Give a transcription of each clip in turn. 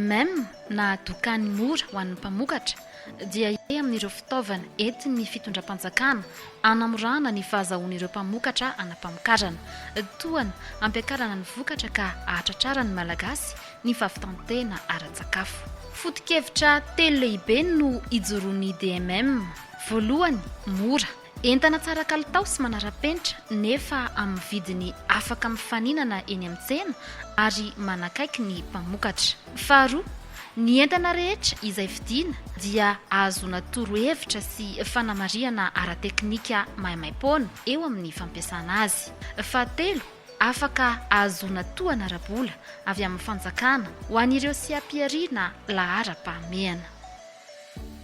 DMM na Dokany mora ho an'ny mpamokatra dia iray amin'ireo fitaovana entin'ny fitondram-panjakana hanamorana ny fahazahoan'ireo mpamokatra hanam-pamokarana. Tohana hampiakarana ny vokatra ka hahatratraran'ny Malagasy ny fahavitan-tena ara-tsakafo. Foto-kevitra telo lehibe no ijoroan'ny DMM. Voalohany, mora. Entana tsara kalitao sy manara-penitra nefa amin'ny vidiny afaka mifaninana eny amin'ny tsena ary manakaiky ny mpamokatra. Faharoa, ny entana rehetra izay vidiana dia ahazoana torohevitra sy fanamarihana ara-teknika maimaim-poana eo amin'ny fampiasana azy. Fahatelo, afaka ahazoana tohana ara-bola avy amin'ny fanjakana ho an'ireo seha-pihariana laharam-pahamehana.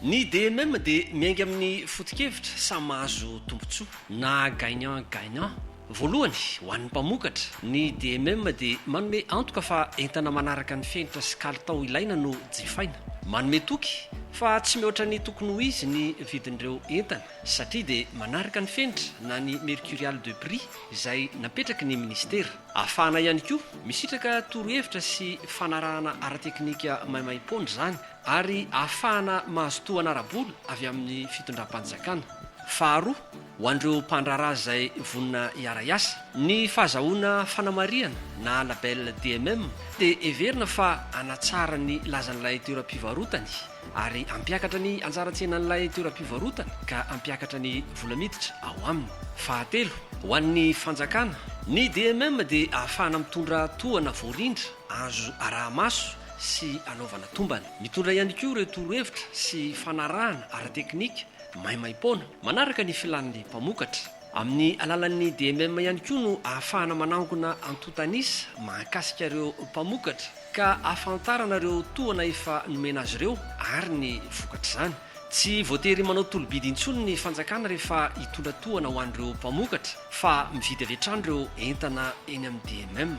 Ny DMM dia miainga amin'ny foto-kevitra samy mahazo tombontsoa na gagnant gagnant. Voalohany, ho an'ny mpamokatra, ny DMM dia manome antoka fa entana manaraka ny fenitra sy kalitao ilaina no jifaina. Manome toky fa tsy mihoatra ny tokony ho izy ny vidin'ireo entana satria dia manaraka ny fenitra na ny mercurial de prix izay napetraky ny minisitera. Ahafahana ihany koa misitraka torohevitra sy fanarahana ara-teknika maimaimpoana izany ary ahafahana mahazo tohana ara-bola avy amin'ny fitondram-panjakana. Faharoa, ho an'ireo mpandraharaha izay vonona hiara-hiasa, ny fahazahoana fanamarihana na label DMM dia heverina fa hanatsara ny lazan'ilay toeram-pivarotany ary hampiakatra ny anjara tsenan'ilay toeram-pivarotana ka hampiakatra ny vola miditra ao aminy. Fahatelo, ho an'ny fanjakana, ny DMM dia ahafahana mitondra tohana voarindra azo araha-maso sy anaovana tombana. Mitondra ihany koa ireo torohevitra sy fanarahana ara-teknika maimaim-poana manaraka ny filàn'ny mpamokatra. Amin'ny alalan'ny DMM ihany koa no ahafahana manangona antontan'isa mahakasika ireo mpamokatra ka ahafantarana ireo tohana efa nomena azy ireo ary ny vokatr'izany. Tsy voatery manao tolo-bidy intsony ny fanjakana rehefa hitondra tohana ho an'ireo mpamokatra fa mividy avy hatrany ireo entana eny amin'ny DMM.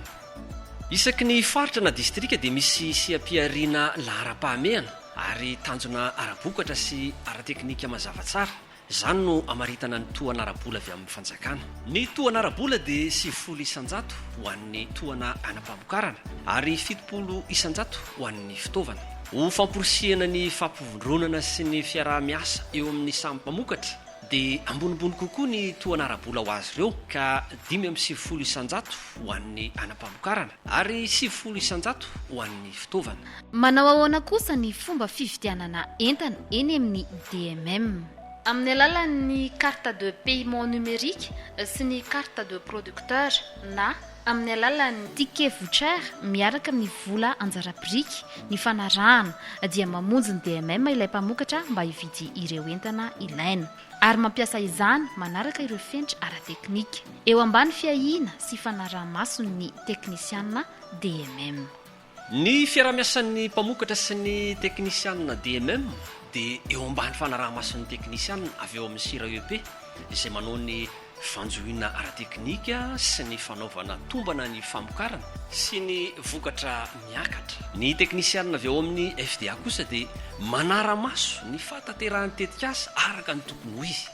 Isaky ny faritra na distrika dia misy seha-pihariana laharam-pahamehana ary tanjona ara-bokatra sy ara-teknika mazava tsara. Izany no amaritana ny tohana ara-bola avy amin'ny fanjakana. Ny tohana ara-bola dia 90% ho an'ny tohana ana-pamokarana ary 70% ho an'ny fitaovana. Ho famporisihana ny fampivondronana sy ny fiaraha-miasa eo amin'ny samy mpamokatra, dia ambonimbony kokoa ny tohana ara-bola ho azy ireo ka 95% ho an'ny anam-pamokarana ary 90% ho an'ny fitaovana. Manao ahoana kosa ny fomba fividianana entana eny amin'ny DMM? Amin'ny alalan'ny carte de paiement numérique sy ny carte de producteur na amin'ny alalan'ny ticket voucher miaraka amin'ny vola anjara biriky nifanarahana dia mamonjy ny DMM ilay mpamokatra mba hividy ireo entana ilaina ary mampiasa izany manaraka ireo fenitra ara-teknika eo ambany fiahiana sy fanaraha-mason'ny teknisiana DMM. Ny fiaraha-miasan'ny mpamokatra sy ny teknisianina DMM dia eo ambany fanaraha-mason'ny teknisianina avy ao amin'ny Sira-EP izay manao ny fanjohiana ara-teknika sy ny fanaovana tombana ny famokarana sy ny vokatra miakatra. Ny teknisianina avy ao amin'ny FDA kosa dia manara-maso ny fahatanterahan'ny tetikasa araka ny tokony ho izy.